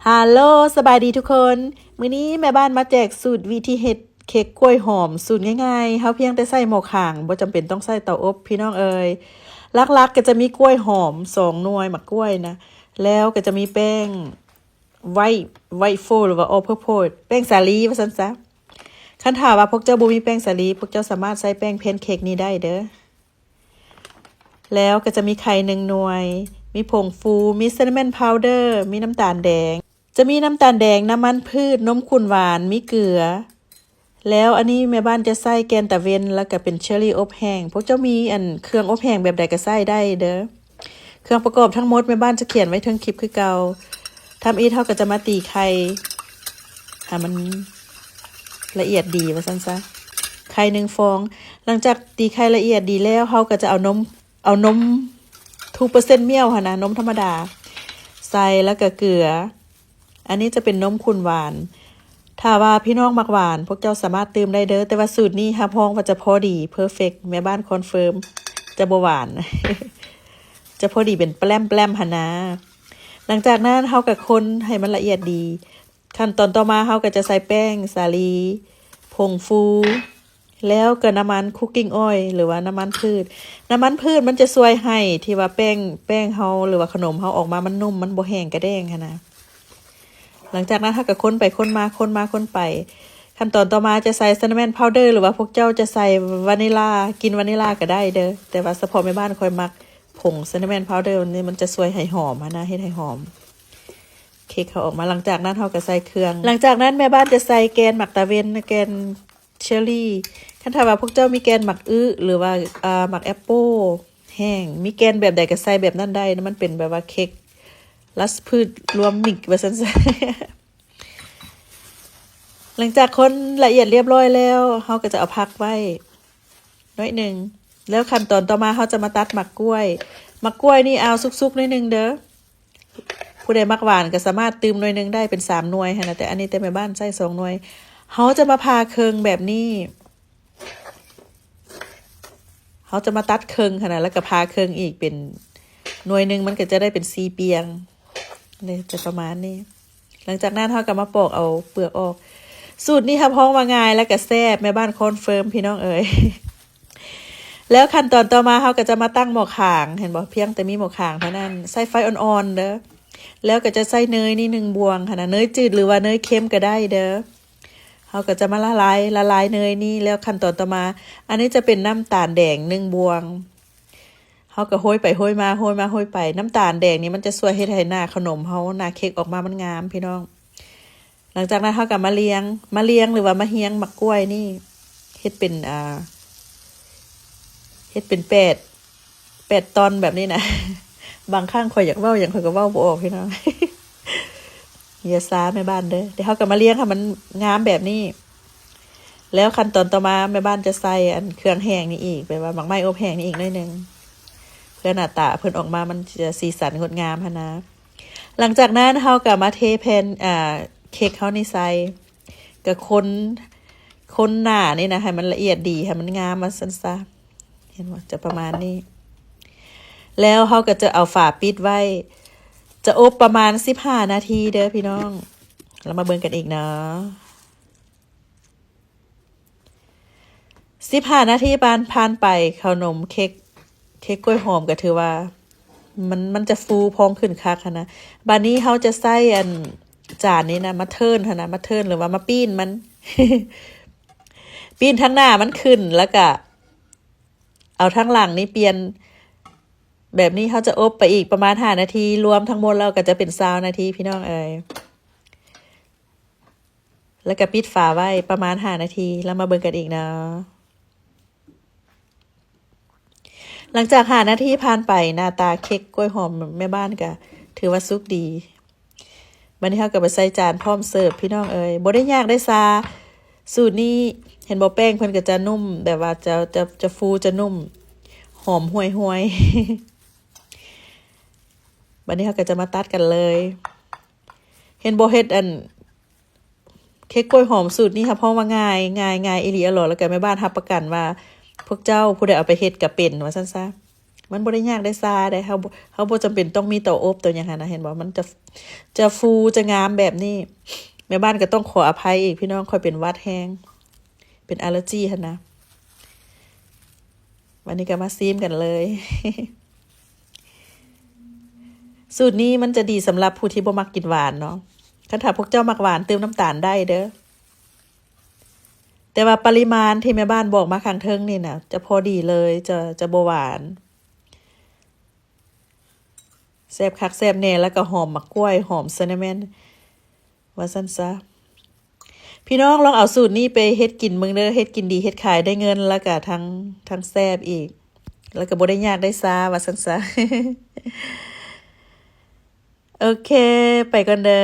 ຮາໂລ ສະບາຍດີທຸກຄົນ. ມື້ນີ້ແມ່ບ້ານມາແຈກສູດວິທີເຮັດເຄັກກ້ວຍຫອມ ສູດງ່າຍໆ. ເຮົາພຽງແຕ່ໃສ່ໝໍ້ຂາງ, ບໍ່ຈຳເປັນຕ້ອງໃສ່ເຕົາອົບ ພີ່ນ້ອງເອີຍ. ຫຼັກໆກໍຈະມີກ້ວຍຫອມສອງໜ່ວຍ, ໝາກກ້ວຍນະ, ແລ້ວກໍຈະມີແປ້ງ White White Flour ຫຼືວ່າ All Purpose ແປ້ງສາລີວ່າຊັ້ນຊະ. ຄັນຖ້າວ່າພວກເຈົ້າບໍ່ມີແປ້ງສາລີ, ພວກເຈົ້າສາມາດໃຊ້ແປ້ງແພນເຄັກນີ້ໄດ້ເດີ້. ແລ້ວກໍຈະມີໄຂ່ໜຶ່ງໜ່ວຍ, ມີຜົງຟູ, ມີ cinnamon powder, ມີນ້ຳຕານແດງ, ຈະມີນ້ຳຕານແດງ, ນ້ຳມັນພືດ, ນົມຂຸ້ນຫວານ, ມີເກືອ. ແລ້ວອັນນີ້ແມ່ບ້ານຈະໃສ່ແກ່ນຕາເວັນ ແລ້ວກໍເປັນເຊີຣີອົບແຫ້ງ. ພວກເຈົ້າມີອັນເຄື່ອງອົບແຫ້ງແບບໃດກໍໃສ່ໄດ້ເດີ້. ເຄື່ອງປະກອບທັງໝົດແມ່ບ້ານຈະຂຽນໄວ້ເທິງຄລິບຄືເກົ່າ. ທຳອິດເຮົາກໍຈະມາຕີໄຂ່ໃຫ້ມັນລະອຽດດີວ່າຊັ້ນຊະ, ໄຂ່ໜຶ່ງຟອງ. ຫຼັງຈາກຕີໄຂ່ລະອຽດດີແລ້ວ ເຮົາກໍຈະເອົານົມ ເອົານົມ two percent milk ຫັ້ນນະ, ນົມທຳມະດາໃສ່ ແລ້ວກໍເກືອ. ອັນນີ້ຈະເປັນນົມຂຸ້ນຫວານ. ຖ້າວ່າພີ່ນ້ອງມັກຫວານ ພວກເຈົ້າສາມາດຕື່ມໄດ້ເດີ້, ແຕ່ວ່າສູດນີ້ຮັບຮອງວ່າຈະພໍດີ ເພີເຟັກ, ແມ່ບ້ານຄອນເຟີມ ຈະບໍ່ຫວານ ຈະພໍດີເປັນແປມໆຫັ້ນນາ. ຫຼັງຈາກນັ້ນເຮົາກໍຄົນໃຫ້ມັນລະອຽດດີ. ຂັ້ນຕອນຕໍ່ມາເຮົາກໍຈະໃສ່ແປ້ງສາລີ, ຜົງຟູ ແລ້ວກໍນ້ຳມັນ cooking oil ຫຼືວ່ານ້ຳມັນພືດ. ນ້ຳມັນພືດມັນຈະຊ່ວຍໃຫ້ທີ່ວ່າແປ້ງ ແປ້ງເຮົາ ຫຼືວ່າຂະໜົມເຮົາອອກມາມັນນຸ້ມ, ມັນບໍ່ແຫ້ງກະແດ້ງຫັ້ນນະ. ຫຼັງຈາກນັ້ນເຮົາກໍຄົນໄປຄົນມາ, ຄົນມາຄົນໄປ. ຂັ້ນຕອນຕໍ່ມາຈະໃສ່ cinnamon powder ຫຼືວ່າພວກເຈົ້າຈະໃສ່ວານິລາ, ກິ່ນວານິລາກໍໄດ້ເດີ້, ແຕ່ວ່າສະເພາະແມ່ບ້ານຂ້ອຍມັກຜົງ cinnamon powder ນີ້, ມັນຈະຊ່ວຍໃຫ້ຫອມຫັ້ນນະ, ເຮັດໃຫ້ຫອມເຄັກເຮົາອອກມາ. ຫຼັງຈາກນັ້ນເຮົາກໍໃສ່ເຄື່ອງ. ຫຼັງຈາກນັ້ນແມ່ບ້ານຈະໃສ່ແກ່ນໝາກຕາເວັນ, ແກ່ນ ເຊີຣີ. ຄັນຖ້າວ່າພວກເຈົ້າມີແກ່ນໝາກອຶ ຫຼືວ່າ ເອີ ໝາກແອັບໂປແຫ້ງ, ມີແກ່ນແບບໃດກໍໃສ່ແບບນັ້ນໄດ້, ມັນເປັນແບບວ່າເຄັກລາຊະພືດລວມມິກວ່າຊັ້ນຊະ. ຫຼັງຈາກຄົນລະອຽດລຽບຮ້ອຍແລ້ວ ເຮົາກໍຈະເອົາພັກໄວ້ໜ້ອຍໜຶ່ງ. ແລ້ວຂັ້ນຕອນຕໍ່ມາເຮົາຈະມາຕັດໝາກກ້ວຍ. ໝາກກ້ວຍນີ້ເອົາສຸກໆໜ້ອຍໜຶ່ງເດີ້. ຜູ້ໃດມັກຫວານກໍສາມາດຕື່ມໜ່ວຍໜຶ່ງໄດ້ເປັນສາມໜ່ວຍຫັ້ນນະ, ແຕ່ອັນນີ້ແຕ່ແມ່ບ້ານໃຊ້ສອງໜ່ວຍ. ເຮົາຈະມາຜ່າເຄິ່ງແບບນີ້, ເຮົາຈະມາຕັດເຄິ່ງຫັ້ນນະ, ແລ້ວກໍຜ່າເຄິ່ງອີກເປັນໜ່ວຍໜຶ່ງ, ມັນກໍຈະໄດ້ເປັນສີ່ປ່ຽງເດ້, ຈະປະມານນີ້. ຫຼັງຈາກນັ້ນເຮົາກໍມາປອກເອົາເປືອກອອກ. ສູດນີ້ຮັບຮອງວ່າງ່າຍ ແລ້ວກໍແຊບ, ແມ່ບ້ານຄອນເຟີມ ພີ່ນ້ອງເອີຍ. ແລ້ວຂັ້ນຕອນຕໍ່ມາເຮົາກໍຈະມາຕັ້ງໝໍ້ຂາງ, ເຫັນບໍ່? ພຽງແຕ່ມີໝໍ້ຂາງເທົ່ານັ້ນ, ໃຊ້ໄຟອ່ອນໆເດີ້. ແລ້ວກໍຈະໃສ່ເນີຍນີ້ໜຶ່ງບ່ວງຫັ້ນນະ, ເນີຍຈືດ ຫຼືວ່າເນີຍເຄັມກໍໄດ້ເດີ້. ເຮົາກໍຈະມາລະລາຍ ລະລາຍເນີຍນີ້. ແລ້ວຂັ້ນຕອນຕໍ່ມາ, ອັນນີ້ຈະເປັນນ້ຳຕານແດງໜຶ່ງບ່ວງ. ເຮົາກໍໂຮຍໄປໂຮຍມາ ໂຮຍມາໂຮຍໄປ. ນ້ຳຕານແດງນີ້ມັນຈະຊ່ວຍເຮັດໃຫ້ໜ້າຂະໜົມເຮົາ ໜ້າເຄັກອອກມາມັນງາມ ພີ່ນ້ອງ. ຫຼັງຈາກນັ້ນເຮົາກໍມາລຽງ ມາລຽງ ຫຼືວ່າມາຮຽງໝາກກ້ວຍນີ້ ເຮັດເປັນ ອ່າ ເຮັດເປັນແປດ ແປດຕອນແບບນີ້ນະ. ບາງຄັ້ງຂ້ອຍຢາກເວົ້າຫຍັງຂ້ອຍກໍເວົ້າບໍ່ອອກ ພີ່ນ້ອງ. ຢ່າຊາແມ່ບ້ານເດີ້. ແລ້ວເຮົາກໍມາລຽງໃຫ້ມັນງາມແບບນີ້. ແລ້ວຂັ້ນຕອນຕໍ່ມາແມ່ບ້ານຈະໃສ່ອັນເຄື່ອງແຫ້ງນີ້ອີກ, ແບບວ່າໝາກໄມ້ອົບແຫ້ງນີ້ອີກໜ້ອຍໜຶ່ງ, ເພື່ອໜ້າຕາເພິ່ນອອກມາມັນຈະສີສັນງົດງາມຫັ້ນນະ. ຫຼັງຈາກນັ້ນເຮົາກໍມາເທແຜ່ນ ອ່າ ເຄັກເຮົານີ້ໃສ່, ກໍຄົນ ຄົນໜ້ານີ້ນະ ໃຫ້ມັນລະອຽດດີ ໃຫ້ມັນງາມວ່າຊັ້ນຊະ. ເຫັນບໍ່? ຈະປະມານນີ້. ແລ້ວເຮົາກໍຈະເອົາຝາປິດໄວ້, ຈະອົບປະມານສິບຫ້ານາທີເດີ້ພີ່ນ້ອງ. ແລ້ວມາເບິ່ງກັນອີກເນາະ. ສິບຫ້ານາທີຜ່ານ ຜ່ານໄປ, ເຂົ້າໜົມເຄັກ ເຄັກກ້ວຍຫອມກໍຖືວ່າມັນ ມັນຈະຟູພອງຂຶ້ນຄັກຫັ້ນນະ. ບາດນີ້ເຮົາຈະໃຊ້ອັນຈານນີ້ນະ ມາເທີນຫັ້ນນະ, ມາເທີນ ຫຼືວ່າມາປີ້ນມັນ, ປີ້ນທາງໜ້າມັນຂຶ້ນ ແລ້ວກະເອົາທາງຫຼັງນີ້ປ່ຽນ. ແບບນີ້ເຮົາຈະອົບໄປອີກປະມານຫ້ານາທີ, ລວມທັງໝົດແລ້ວກໍຈະເປັນຊາວນາທີ ພີ່ນ້ອງເອີຍ. ແລ້ວກໍປິດຝາໄວ້ປະມານຫ້ານາທີ, ແລ້ວມາເບິ່ງກັນອີກເນາະ. ຫຼັງຈາກຫ້ານາທີຜ່ານໄປ, ໜ້າຕາເຄັກກ້ວຍຫອມແມ່ບ້ານກໍຖືວ່າສຸກດີ. ບາດນີ້ເຮົາກໍໄປໃສ່ຈານພ້ອມເສີບ ພີ່ນ້ອງເອີຍ. ບໍ່ໄດ້ຍາກເດ້ຊາ, ສູດນີ້ເຫັນບໍ່, ແປ້ງເພິ່ນກໍຈະນຸ້ມ, ແບບວ່າຈະ ຈະ ຈະຟູ, ຈະນຸ້ມ, ຫອມຫ່ວຍໆ. ບາດນີ້ເຮົາກໍຈະມາຕັດກັນເລີຍ. ເຫັນບໍ່, ເຮັດອັນ ເຄັກກ້ວຍຫອມສູດນີ້ຮັບຮອງວ່າງ່າຍ, ງ່າຍ, ງ່າຍອີ່ຫຼີອີ່ຫຼໍ, ແລ້ວກໍແມ່ບ້ານຮັບປະກັນວ່າ ພວກເຈົ້າຜູ້ໃດເອົາໄປເຮັດກໍເປັນ ວ່າຊັ້ນຊະ. ມັນບໍ່ໄດ້ຍາກໄດ້ຊາເດ້ ເຮົາບໍ່ ເຮົາບໍ່ຈຳເປັນຕ້ອງມີເຕົາອົບເຕົາຫຍັງຫັ້ນນະ ເຫັນບໍ່? ມັນຈະ ຈະຟູ ຈະງາມແບບນີ້. ແມ່ບ້ານກໍຕ້ອງຂໍອະໄພອີກ ພີ່ນ້ອງ ຂ້ອຍເປັນຫວັດແຮງ ເປັນອາເລີຈີຫັ້ນນະ. ວັນນີ້ກໍມາຊີມກັນເລີຍ. ສູດນີ້ມັນຈະດີສຳລັບຜູ້ທີ່ບໍ່ມັກກິນຫວານເນາະ. ຄັນຖ້າພວກເຈົ້າມັກຫວານ ຕື່ມນ້ຳຕານໄດ້ເດີ້. ແຕ່ວ່າປະລິມານທີ່ແມ່ບ້ານບອກມາຂ້າງເທິງນີ້ນະ ຈະພໍດີເລີຍ ຈະ ຈະບໍ່ຫວານ. ແຊບຄັກແຊບແນ່ ແລ້ວກໍຫອມໝາກກ້ວຍ ຫອມ cinnamon ວ່າຊັ້ນຊະ. ພີ່ນ້ອງລອງເອົາສູດນີ້ໄປເຮັດກິນເບິ່ງເດີ້ ເຮັດກິນດີ ເຮັດຂາຍໄດ້ເງິນ ແລ້ວກໍທັງ ທັງແຊບອີກ ແລ້ວກໍບໍ່ໄດ້ຍາກໄດ້ຊາ ວ່າຊັ້ນຊະ. ໂອເຄ ໄປກ່ອນເດີ້.